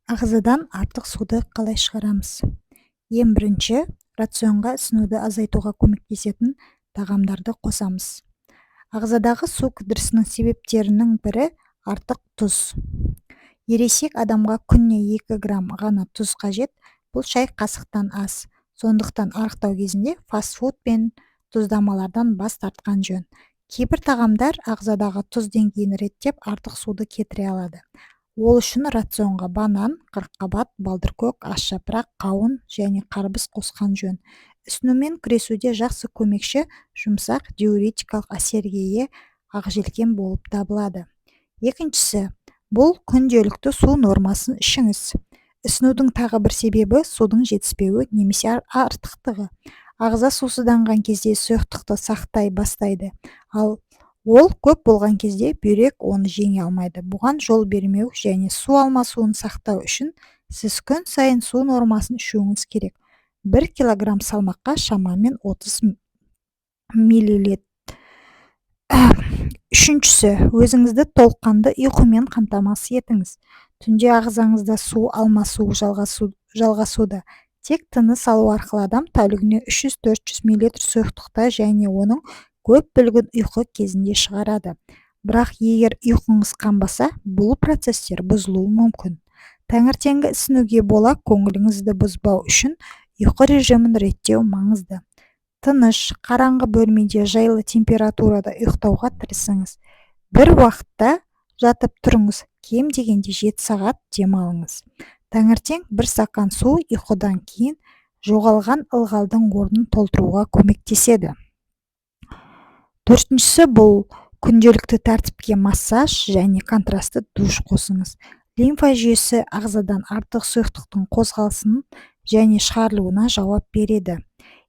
Ағзадан артық суды қалай шығарамыз? Ең бірінші, рационға ісінуді азайтуға көмектесетін тағамдарды қосамыз. Ағзадағы су кідірісінің себептерінің бірі – артық тұз. Ересек адамға күніне 2 грамм ғана тұз қажет, бұл шай қасықтан аз. Сондықтан арықтау кезінде фастфуд пен тұздамалардан бас тартқан жөн. Кейбір тағамдар ағзадағы тұз деңгейін реттеп, артық суды кетіре алады. Ол үшін рационға банан, қырыққабат, балдыркөк, асжапырақ, қауын және қарбыз қосқан жөн. Ісінумен күресуде жақсы көмекші жұмсақ диуретикалық әсерге ие ақжелкен болып табылады. Екіншісі, бұл күнделікті су нормасын ішіңіз. Ісінудің тағы бір себебі – судың жетіспеуі немесе артықтығы. Ағза сусызданған кезде сұйықтықты сақтай бастайды, ал ол көп болған кезде бүйрек оны жеңе алмайды. Бұған жол бермеу және су алмасуын сақтау үшін сіз күн сайын су нормасын ішуіңіз керек: 1 килограмм салмаққа шамамен 30 миллилитр. Үшіншісі, өзіңізді толыққанды ұйқымен қамтамасыз етіңіз. Түнде ағзаңызда су алмасу жалғасуда. Тек тыныс алу арқылы адам тәулігіне 300-400 мл сұйықтықты және оның көп бөлігін ұйқы кезінде шығарады. Бірақ егер ұйқыңыз қанбаса, бұл процесстер бұзылуы мүмкін. Таңертеңгі ісінуге бола көңіліңізді бұзбау үшін ұйқы режимін реттеу маңызды. Тыныш, қараңғы бөлмеде жайлы температурада ұйықтауға тырысыңыз. Бір уақытта жатып тұрыңыз, кем дегенде 7 сағат демалыңыз. Таңертең бір стакан су ұйқыдан кейін жоғалған ылғалдың орнын толтыруға көмектеседі. Төртіншісі, бұл күнделікті тәртіпке массаж және контрастты душ қосыңыз. Лимфа жүйесі ағзадан артық сұйықтықтың қозғалысын және шығарылуына жауап береді.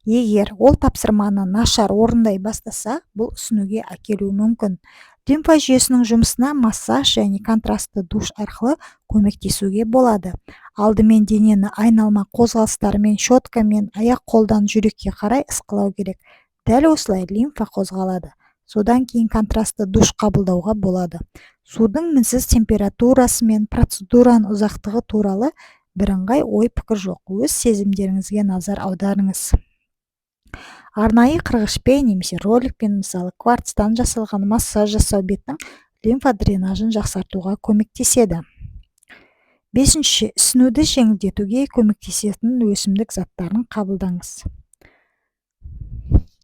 Егер ол тапсырманы нашар орындай бастаса, бұл ісінуге әкелуі мүмкін. Лимфа жүйесінің жұмысына массаж және контрастты душ арқылы көмектесуге болады. Алдымен денені айналма қозғалыстармен, щеткамен аяқ-қолдан жүрекке қарай ысқылау керек. Дәл осылай лимфа қозғалады. Содан кейін контрастты душ қабылдауға болады. Судың мінсіз температурасы мен процедураның ұзақтығы туралы бірыңғай ой-пікір жоқ, өз сезімдеріңізге назар аударыңыз. Арнайы қырғышпен немесе роликпен, мысалы, кварцтан жасалған массаж жасау беттің лимфодренажын жақсартуға көмектеседі. Бесінші, ісінуді жеңілдетуге көмектесетін өсімдік заттарын қабылдаңыз.